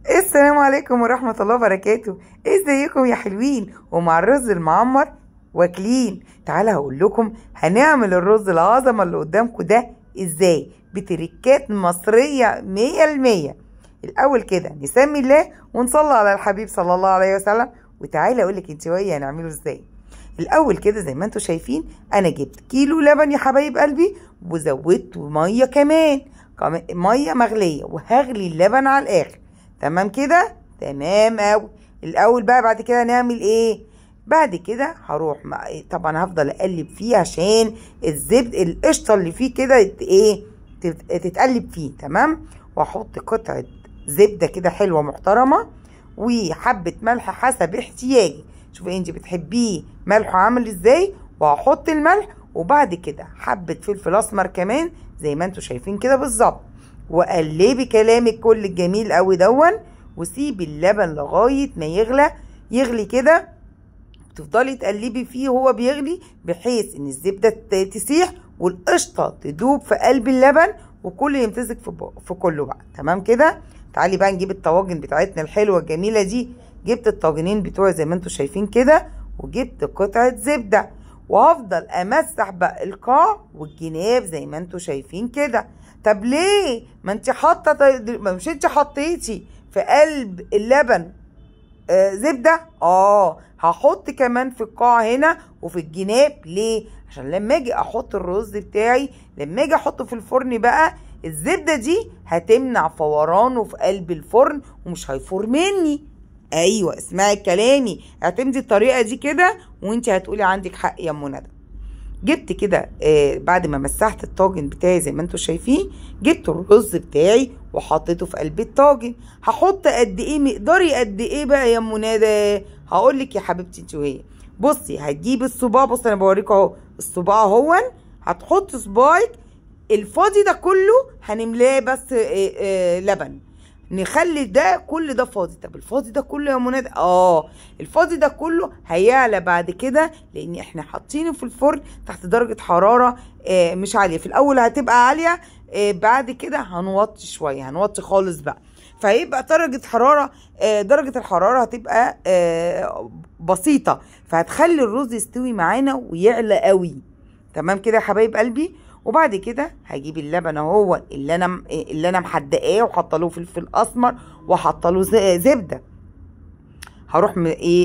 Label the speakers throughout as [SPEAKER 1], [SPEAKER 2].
[SPEAKER 1] السلام عليكم ورحمة الله وبركاته. ازيكم يا حلوين؟ ومع الرز المعمر واكلين. تعالى هقول لكم هنعمل الرز العظمة اللي قدامكم ده ازاي بتركات مصرية 100%. الاول كده نسمي الله ونصلي على الحبيب صلى الله عليه وسلم، وتعالى اقول لك انت وهي هنعمله ازاي. الاول كده زي ما انتم شايفين انا جبت كيلو لبن يا حبايب قلبي، وزودت مية كمان، مية مغليه، وهغلي اللبن على الاخر. تمام كده؟ تمام قوي. الاول بقى بعد كده نعمل ايه؟ بعد كده هروح طبعا هفضل اقلب فيه عشان الزبد القشطه اللي فيه كده ايه تتقلب فيه. تمام. واحط قطعه زبدة كده حلوة محترمه، وحبه ملح حسب احتياجي، شوفي انت بتحبيه ملحة عامل ازاي، وهحط الملح. وبعد كده حبه فلفل اسمر كمان زي ما انتم شايفين كده بالظبط. وقلبي كلامك كل الجميل قوي دون، وسيبي اللبن لغاية ما يغلى، يغلي كده، تفضلي تقلبي فيه وهو بيغلي، بحيث ان الزبدة تسيح والقشطه تدوب في قلب اللبن، وكله يمتزج في كله بقى. تمام كده. تعالي بقى نجيب الطواجن بتاعتنا الحلوة الجميلة دي. جبت الطاجنين بتوعي زي ما انتم شايفين كده، وجبت قطعه زبدة، وهفضل امسح بقى القاع والجناب زي ما انتم شايفين كده. طب ليه؟ ما انت حاطه، ما مش انت حطيتي في قلب اللبن زبدة؟ هحط كمان في القاع هنا وفي الجناب. ليه؟ عشان لما اجي احط الرز بتاعي، لما اجي احطه في الفرن بقى، الزبدة دي هتمنع فورانه في قلب الفرن ومش هيفور مني. ايوه اسمعي كلامي، اعتمدي الطريقة دي كده وانت هتقولي عندك حق يا ام ندى. جبت كده بعد ما مسحت الطاجن بتاعي زي ما انتم شايفين، جبت الرز بتاعي وحطيته في قلب الطاجن. هحط قد ايه؟ مقداري قد ايه بقى يا ام ندى؟ هقول لك يا حبيبتي انت وهي. بصي هتجيبي الصباع، بصي انا بوريكم اهو الصباع اهو، هتحط صباعك الفاضي ده كله هنملاه بس لبن، نخلي ده كل ده فاضي. طب الفاضي ده كله يا منى؟ الفاضي ده كله هيعلى بعد كده، لان احنا حاطينه في الفرن تحت درجة حرارة مش عالية. في الاول هتبقى عالية، بعد كده هنوطي شوية، هنوطي خالص بقى، فهيبقى درجة حرارة درجة الحرارة هتبقى بسيطة، فهتخلي الرز يستوي معانا ويعلى قوي. تمام كده يا حبايب قلبي. وبعد كده هجيب اللبن اهو اللي انا محدقاه، وحاطه له فلفل اسمر، وحاطه له زبدة. هروح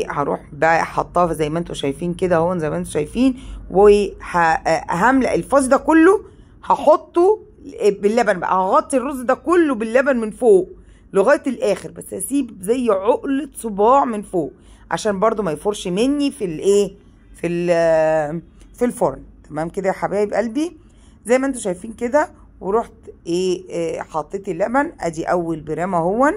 [SPEAKER 1] هروح بقى حاطاه زي ما انتم شايفين كده اهو، زي ما انتم شايفين، وهملأ الفاضي ده كله هحطه باللبن بقى، هغطي الرز ده كله باللبن من فوق لغاية الاخر، بس هسيب زي عقله صباع من فوق عشان برضو ما يفرش مني في الايه في الفرن. تمام كده يا حبايب قلبي زي ما انتم شايفين كده. ورحت حطيت اللبن، ادي اول برامه اهون،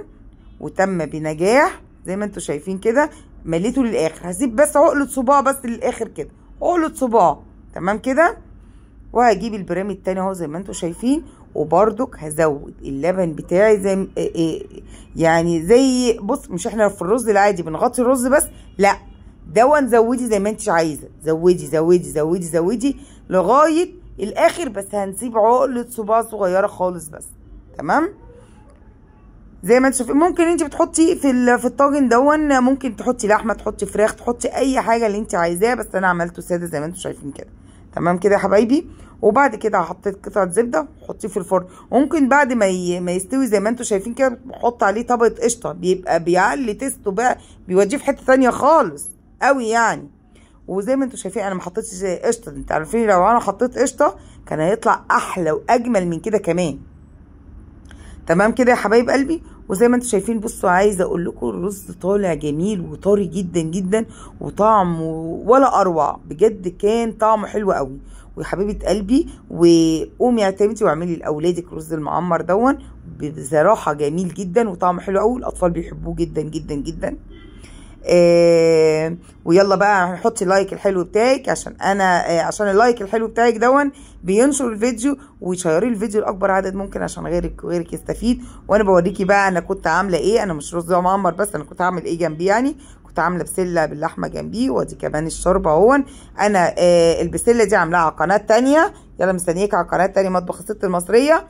[SPEAKER 1] وتم بنجاح زي ما انتم شايفين كده، مليته للاخر. هسيب بس عقله صباع بس للاخر كده، عقله صباع. تمام كده. وهجيب البرام التاني اهو زي ما انتم شايفين، وبرضك هزود اللبن بتاعي زي يعني زي بص، مش احنا في الرز العادي بنغطي الرز بس، لا دون زودي زي ما انت عايزه، زودي زودي زودي زودي لغاية الاخر، بس هنسيب عقله صباع صغيرة خالص بس. تمام زي ما انت شايفين. ممكن انت بتحطي في الطاجن دون، ممكن تحطي لحمه، تحطي فراخ، تحطي اي حاجة اللي انت عايزاها، بس انا عملته ساده زي ما انتم شايفين كده. تمام كده يا حبايبي. وبعد كده حطيت قطعه زبدة وحطيه في الفرن. وممكن بعد ما يستوي زي ما انتم شايفين كده بحط عليه طبقه قشطه، بيبقى بيعلي تيستو بقى، بيوديه في حتة ثانية خالص قوي يعني. وزي ما انتم شايفين انا ما حطيتش قشطه، انتوا عارفين لو انا حطيت قشطه كان هيطلع احلى واجمل من كده كمان. تمام كده يا حبايب قلبي. وزي ما انتم شايفين بصوا، عايزه اقول لكم الرز طالع جميل وطري جدا جدا، وطعمه ولا اروع بجد، كان طعمه حلو قوي. ويا حبيبه قلبي، وقومي اعتمدي واعملي لاولادك رز المعمر دون، بصراحة جميل جدا وطعمه حلو قوي، الاطفال بيحبوه جدا جدا جدا. ويلا بقى حطي ال like الحلو بتاعك، عشان انا عشان ال like الحلو بتاعك دون بينشر الفيديو، وشيري الفيديو لاكبر عدد ممكن عشان غيرك وغيرك يستفيد. وانا بوريكي بقى انا كنت عامله ايه، انا مش رز معمر بس، انا كنت عامل ايه جنبي يعني، كنت عامله بسلة باللحمه جنبي، وادي كمان الشوربة اهون. انا البسله دي عاملاها على قناة تانية، يلا مستنياك على قناة تانية مطبخ الست المصرية.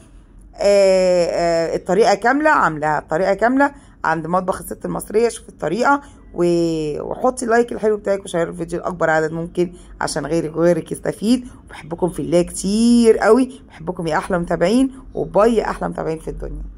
[SPEAKER 1] الطريقة كاملة، عاملاها الطريقة كاملة عند مطبخ الست المصرية. شوفي الطريقة وحطي ال like الحلو بتاعك وشيري الفيديو لاكبر عدد ممكن عشان غيرك وغيرك يستفيد. وبحبكم في الله كتير قوي، بحبكم يا احلى متابعين، و bye يا احلى متابعين في الدنيا.